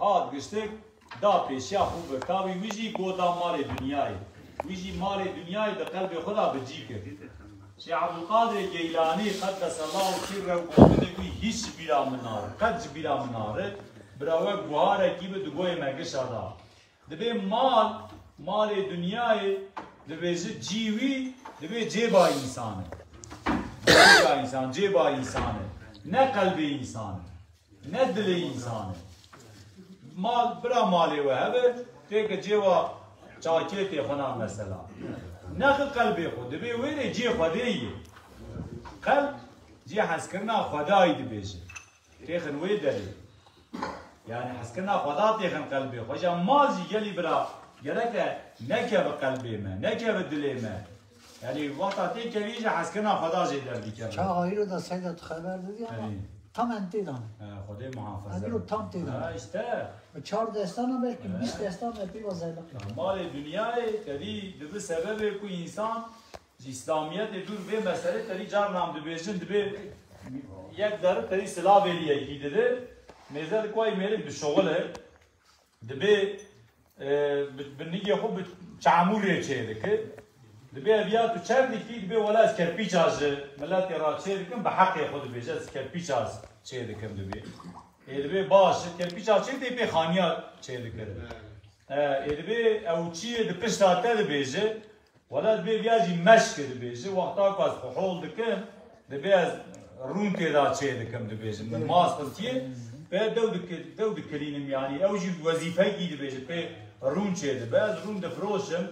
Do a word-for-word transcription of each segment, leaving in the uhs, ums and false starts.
Hat giştik, da pêşiya xwe bir. Tavî wî jî goda malê dinyayê. Wî jî malê dinyayê di qelbê xwe de bi cî kir. Şêx Ebdulqadirê Geylanî qeddesallahu sirrehu gotinê wî hîç ji bîra min nare. Qet ji bîra min nare. Bira we guharekî bi di goyê me gişa da. Dibê mal, malê dinyayê, dibêje cî wî, dibê cêba însan e. Cêba însan, cêba însan e. Ne qelbê însan e. Ne dilê însan e. Mal, bira malê we hebe, têke cêwa çakêtê xwe na mesela. Nexi qelbê xwe, dibê wê rê cê Xwedê ye. Qelb, cê hezkirina Xwedayî dibêje. Têxin wê derê. Yani hezkirina Xweda têxin qelbê xwe. Ja mal jî gelî bira, gereke nekeve qelbê me, nekeve dilê me. Yani wexta tê kevî jî hezkirina Xweda jê derdikeve. Çawa îro da Seyda tu xeber didî ama Erê. Tam em tê de ne. He, Xwedê muhafaza. Em îro tam tê de ne. Ha, işte. Bi çar destan a belkî He. bîst destan me pê ve zeleq. Ya, malê dinyayê tevî dibi sebebê ku însan Ji Îslamiyetê dûr vê meselê te dî carna em dibêjin, dibê yek deri te dî silavê li yekî dide, mêze dike wayî mêrik dişuxile, dibê, e, bi, bi nigê xwe bi çamûrê çê dike. Dibê ev ya tu çer dikî, dibê wela ez kerpîça ji miletê re çê dikim, bi heqê xwe dibêje ez kerpîça çê dikim dibê. Ê dibê baş e, kerpîça çê dê pê xaniya çê dikir. E, ê dibê ew çiyê di pişta te dibêje, Wela dibê viya jî meşk e dibêje, wexta ku ez xwe hol dikim, dibê ez rûn tê de çê dikim dibêje. Min mas xistiye, pê dew diki-, dew dikilînim yanî. Ew jî wezîfekî dibêje, pê rûn çê dibe. Ez rûn difiroşim,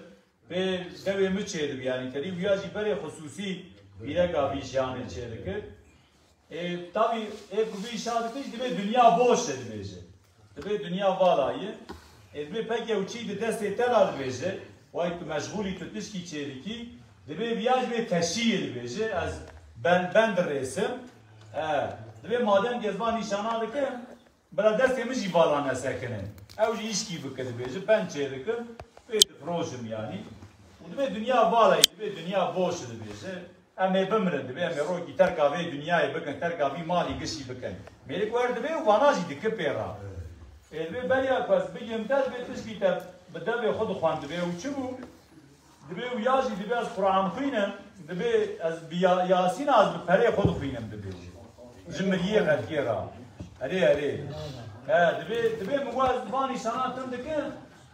pê dewê min çê dibe yanî. Tevî viya jî berê xisûsî pîreka vî jiyanê çê dikir. Ê, tavî, ê ku vî şa dikir, dibê dinya boş e dibêje. Dibê dinya vala ye. Ê, dibê pek ew çî di destê te de dibêje. Way tu meşgûlî tu tişkî çêdikî. Dibê viya jî bê teşî ye dibêje. Ez ben, ben dirêsim. E, dibê madem ez van nîşana dikim, bira destê min jî vala nesekine. Ew jî îşkî bike dibêje. Ben çêdikim. Pê difiroşim yanî. Û dibê dinya vala ye, dibê dinya boş e dibêje. Em ê bimirin, dibê em ê rokî terka vê dinyayê bikin, terka vî malî gişî bikin. Mêrik wer dibê û vana jî dike pê re. Ê dibê beriya ku ez bigihim te, dibê tişkî te bi devê xwe dixwendibê û çi bû? Dibê û ya jî dibê ez Quran xwînim, dibê ez bi ya-, Yasîn ez bi perê xwe dixwînim dibê. Ji miriyê xelkê re. Erê, erê. He, dibê, dibê min got ez van nîşanan tim dikim,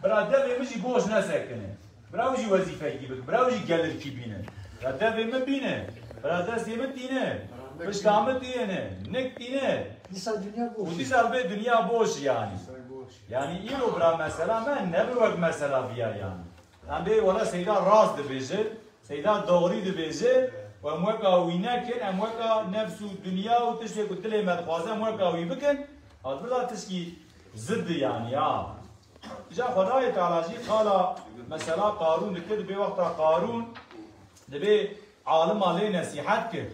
bira devê min jî boş nesekine. Bira wî jî wezîfekî bike, bira wî jî gelirkî bîne. Bira devê min bîne, bira destê min tîne, pişta min tîne, nik tîne. Dîsa dinya boş. Û dîsa bê dinya boş yanî. Dîsa boş. Yanî îro bira mesela me nebe wek mesela viya yanî. Em bê wela Seyda rast dibêje, Seyda doğrî dibêje, û em weka wî nekin, em weka nefs û dinya û tiştê ku dilê me dixwaze, em weka wî bikin, ez bila tişkî zid e yanî ya. Îja Xwedayê Teala jî qala mesela Qarûn dike, dibê wexta Qarûn dibê alima lê nesîhet kir.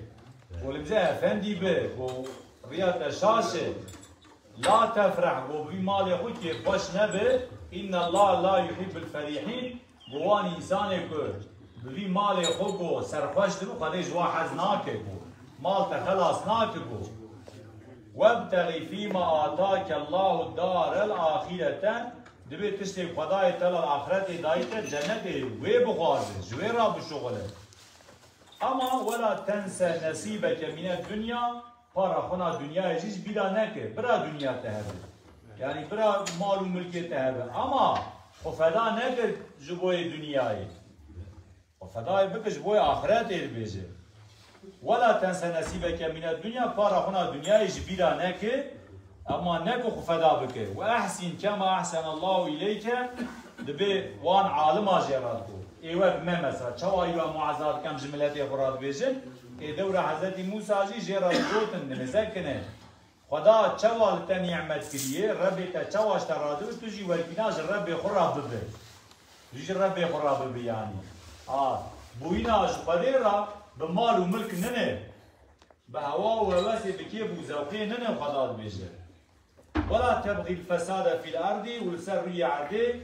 Got li bize efendî bi, got riya te şaş e. La tefreh, got bi vî malê xwe kêfxweş nebe. Înne Allahe la yuhibbul ferîhîn. Got wan însanê ku bi vî malê xwe got serxweş dibe, Xwedê ji wan hez nake, got mal te xelas nake, got. Webtexî fîma atake Allahu darel axîrete, dibê tiştê Xwedayê Teala li axretê dayî te, cenetê wê bixwaze, ji wê re bişuxile. Ama wela tense nesîbeke mine dunya, para xwe na dinyayê jî ji bîra neke. Bira dinya te hebe. Yanî bira mal û milkê te hebe. Ama xwe feda neke ji boyê dinyayê. Xwe fedayê bike ji boyê axiretê dibêje. Wela tense nesîbeke mine dunya, para xwe na dinyayê ji bîra neke, ema ne ku xwe feda bike. Ve ehsîn kema ehsenallahu îleyke, dibê wan alima jê re digot. Ê wek me mesela, çawa îro em weza dikin, em ji miletê xwe re dibêjin, ê dewra Hezretî Mûsa jî jê re digotin, nimêze kine. Xweda çawa li te nîmet kiriye, Rebbê te çawa ji te re dibe, tu jî wergîna ji Rebbê xwe re bibe. Tu jî Rebbê xwe re bibe yanî. A, bûyîna ji Xwedê re bi mal û milk nine. Bi hewa û hewesê, bi kêf û zewqê nine, Xweda dibêje. Wela tebxîl fesade fîl erdî, û li ser rûyê erdê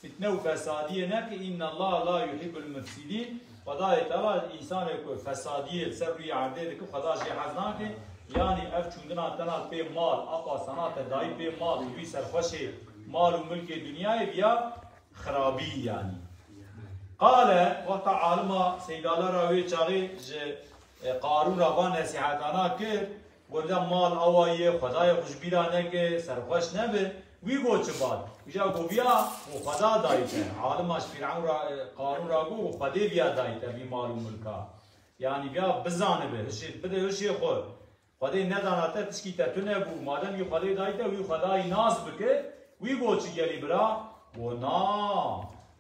fitne û fesadiyê neke, înne Allahe la yuhibbul mufsidîn. Xwedayê Teala însanê ku fesadiyê li ser rûyê erdê dike, Xweda jê hez nake. Yanî ev çûndina te na pê mal, aqwa sana te dayî pê mal, tu bî serxweşê mal û milkê dinyayê viya xirabî yanî. Qale, wexta alima Seydala ra wê çaxê ji, e, Qarûn ra van nesîhetana kir, got, "De mal awa ye, Xwedayê xwe ji bîra neke, serxweş nebe." Wî got, "Çi bad?" Îja got, "Viya û Xweda dayî te." Alima ji Fîrewn ra, e, Qarûn ra got, "Xwedê viya dayî te vî mal û milka." Yanî viya bizanibe, hişê, bide hişê xwe. Xwedê nedana te, tişkî te tune bû. Madem wî Xwedê dayî te, wî Xwedayî nas bike, wî got çi gelî bira? Got na.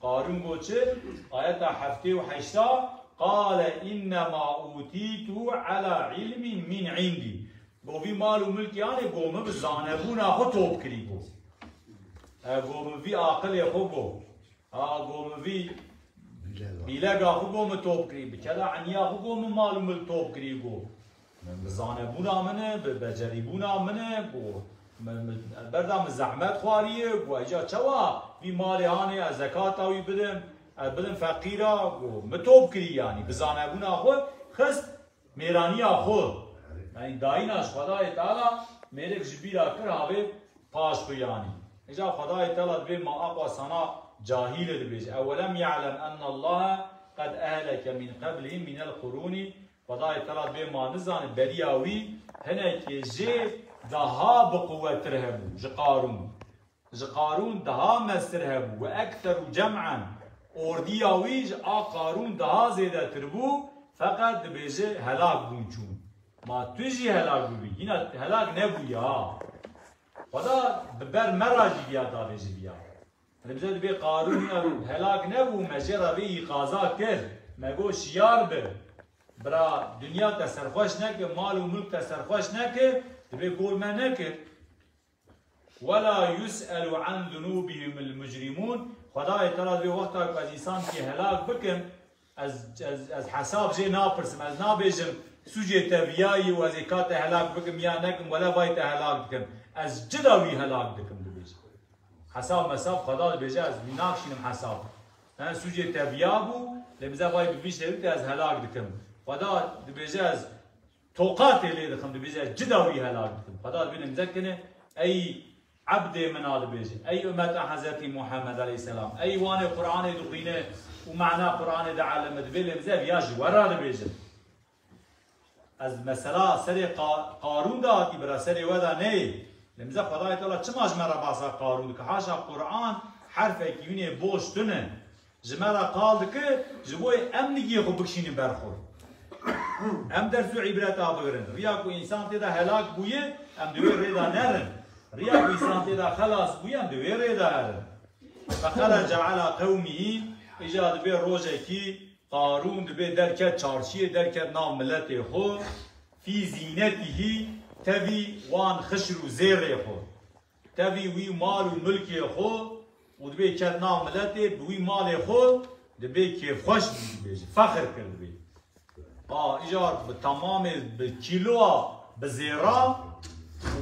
Qarûn got çi? Ayeta heftê û heşta, "Qale innema utîtu ala ilmin min indî." Got vî mal û milkê anê, got min bi zanebûna xwe top kirî, got. E, got min vî aqilê xwe, got. Ha, got min vî bîlega xwe, got min top kirî, bi kela eniya xwe, got min mal û milk top kirî, got. Min bi zanebûna min e, bi becerîbûna min e, got. Min, min, berda min zehmet xwariye, got, "Îca çawa vî malê hanê ez zekata wî bidim, ez bidim feqîra?" Got, min top kirî yanî, bi zanebûna xwe xist mêraniya xwe. Yanî dayîna ji Xwedayê Teala mêrik ji bîra kir, havê paş xwe yanî. Îca Xwedayê Teala dibê ma aqwa sana cahîlê dibêje. "Ewelem ya'lem ennallaha qed ehleke min qeblihî minel qurûnî." Xwedayê Teala dibê ma nizane beriya wî hinekê jê daha bi quwettir hebû ji Qarûn. Ji Qarûn daha mestir hebû. "Ve ekseru cem'en." Ordiya wî ji a Qarûn daha zêdetir bû. Feqet dibêje helak bûn çûn. Ma tu jî helak bibî. Hîna helak nebûye ha. Xweda bi ber me ra jî viya davêjî viya. Li bize dibê Qarûn hîna helak nebû, me jê re vê îqaza kir. Me got şiyar bi. Bira, dinya te serxweş neke, mal û milk te serxweş neke, dibê gol me nekir. "Wela yus'elu an zunubihimul mucrimun." Xwedayê Teala dibê wexta ku ez însankî helak bikim, ez, ez, ez hesab jê napirsim, ez nabêjim sûcê te viyayî û ez ê ka te helak bikim ya nekim, wele vay te helak dikim. Ez cida wî helak dikim, dibêje. Hesab mesab Xweda dibêje, ez wî nakşînim hesab. He, sûcê te viya bû, lê bize vay bi vî şerî te ez helak dikim. Xweda dibêje, ez toqatê lê dixim, dibêje, ez cida wî helak dikim. Xweda dibêje, limze kine, ey ebdê min a dibêje, ey ummeta Hezretî Muhammed aleyhisselam, ey wanê Qur'anê dixwîne û mana Qur'anê dielime, dibê limze viya ji we ra dibêje. Ez mesela serê Qa-, Qarûn de hatî bira, serê we de neyê. Limze Xwedayê Teala çima ji me re basa Qarûn dike? Haşa Qur'an herfekî wînê boş tune. Ji me re qal dike, ji bo yê em nigiyê xwe bikişînin ber xwe. Em ders û îbreta bigirin. Riya ku însan tê de helak bûye, em di wê rê de nerin. Riya ku însan tê de xelas bûye, em di wê rê de herin. Feherece ala qewmihî, îca dibê rojekî Qarûn dibê derket çarşiyê, derket nav miletê xwe, fî zînetihî, tevî wan xişr û zêrê xwe. Tevî wî mal û milkê xwe û dibê ket nav miletê, bi wî malê xwe dibê kêfxweş bû, dibêje. Fexir kir dibê. A, îcar bi temamê, bi kîloa, bi zêra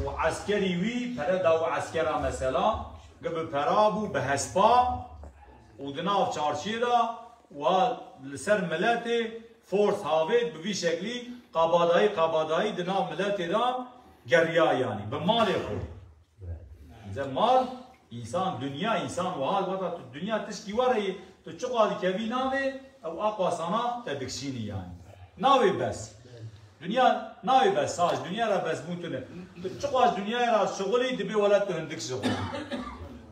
û eskerî wî, pere da û eskera mesela, gi bi pera bû, bi hespa û di nav çarşiyê de wa li ser miletê fors havêt bi vî şeklî qabadayî, qabadayî di nav miletê de geriya yanî, bi malê xwe. Ze mal, însan, dinya, însan wiha, wata tu dinya tişkî were yê, tu çiqas dikevî navê, ew aqwa sana te dikşînî yanî. Navê bes. Dinya navê bes, saj, dinya ra bes bûn tune. Tu çiqas dinyayê ra şixulî, dibê wele tu hindik şixulî.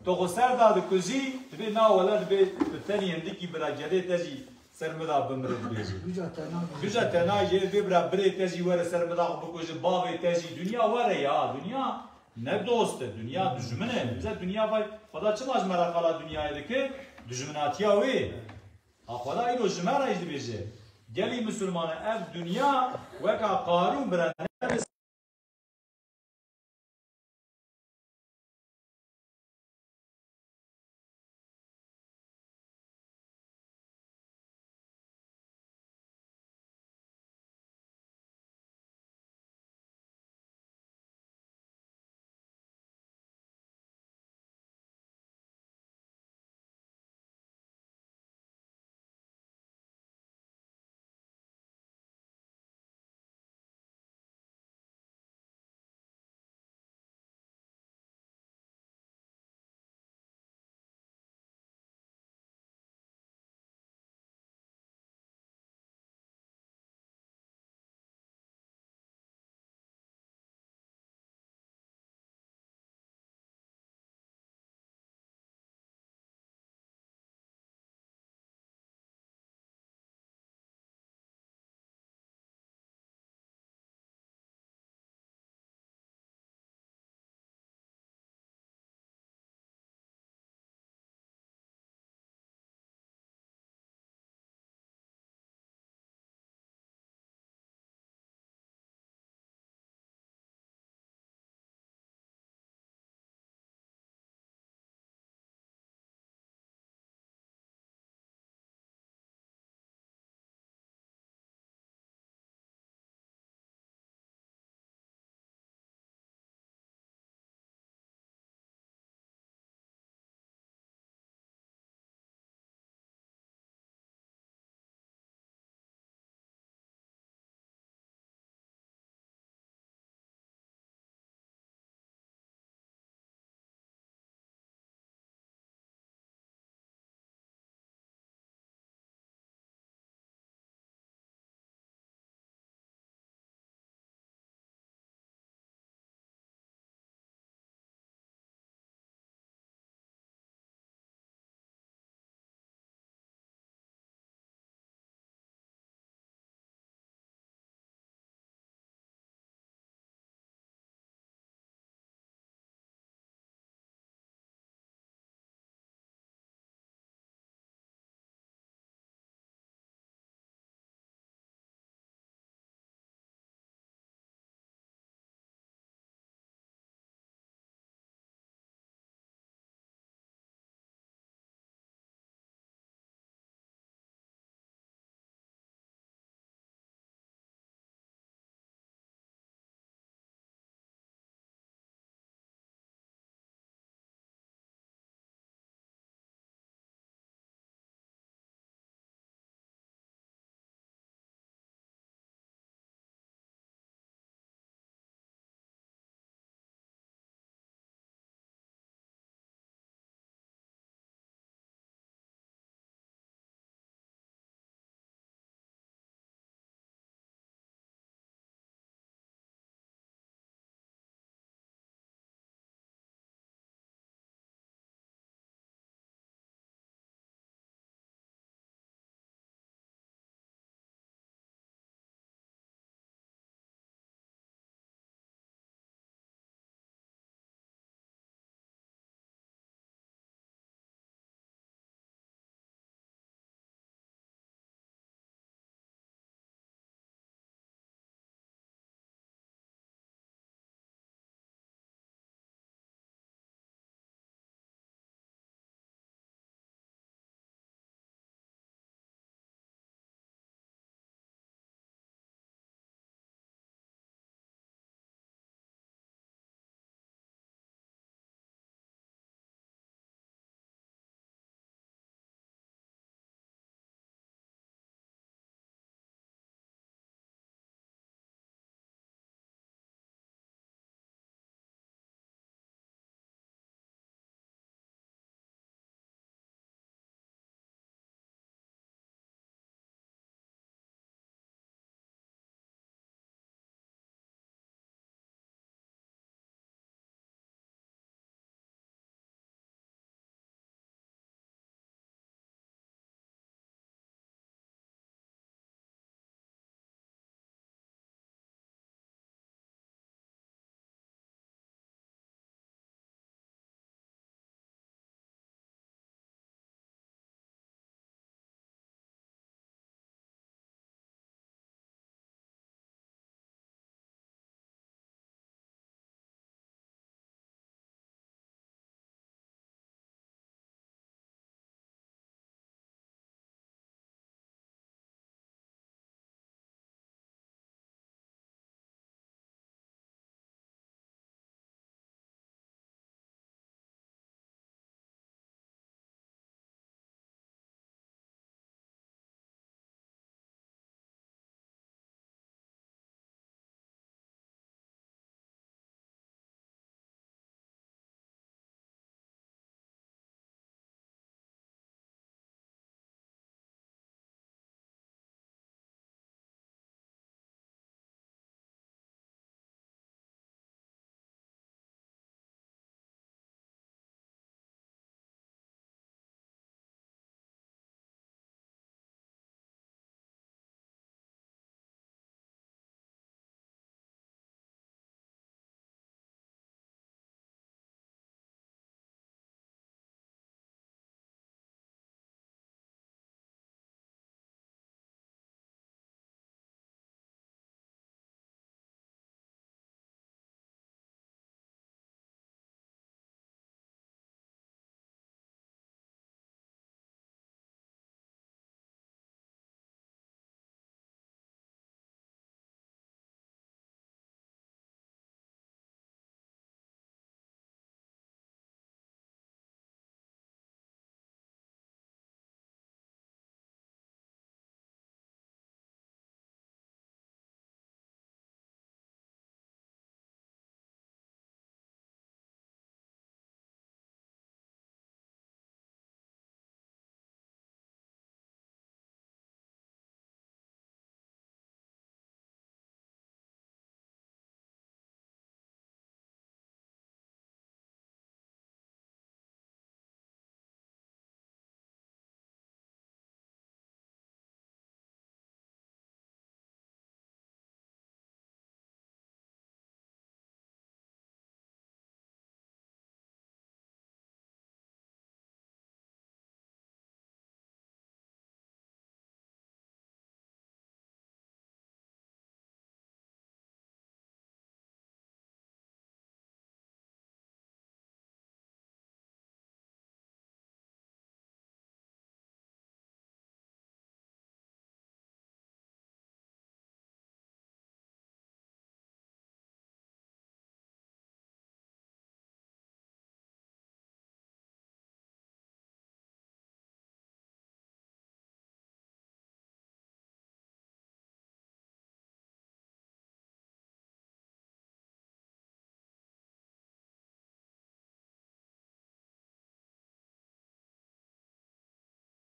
Tu xwe ser da dikujî, dibê na wele dibê tu tenî hindikî bira gedê te jî ser min da bimire dibêjî. Duca te nayê. Duca te nayê, dibê bira birê te jî were ser min da xwe bikuje, bavê te jî. Dinya were ya, dinya ne dost e, dinya dijmin e. Bize dinya vay, Xweda çima ji me re qala dinyayê dike? Dijminatiya wê. Ha, Xweda îro ji me re jî dibêje. Gelî misilmane ev dinya weka Qarûn bira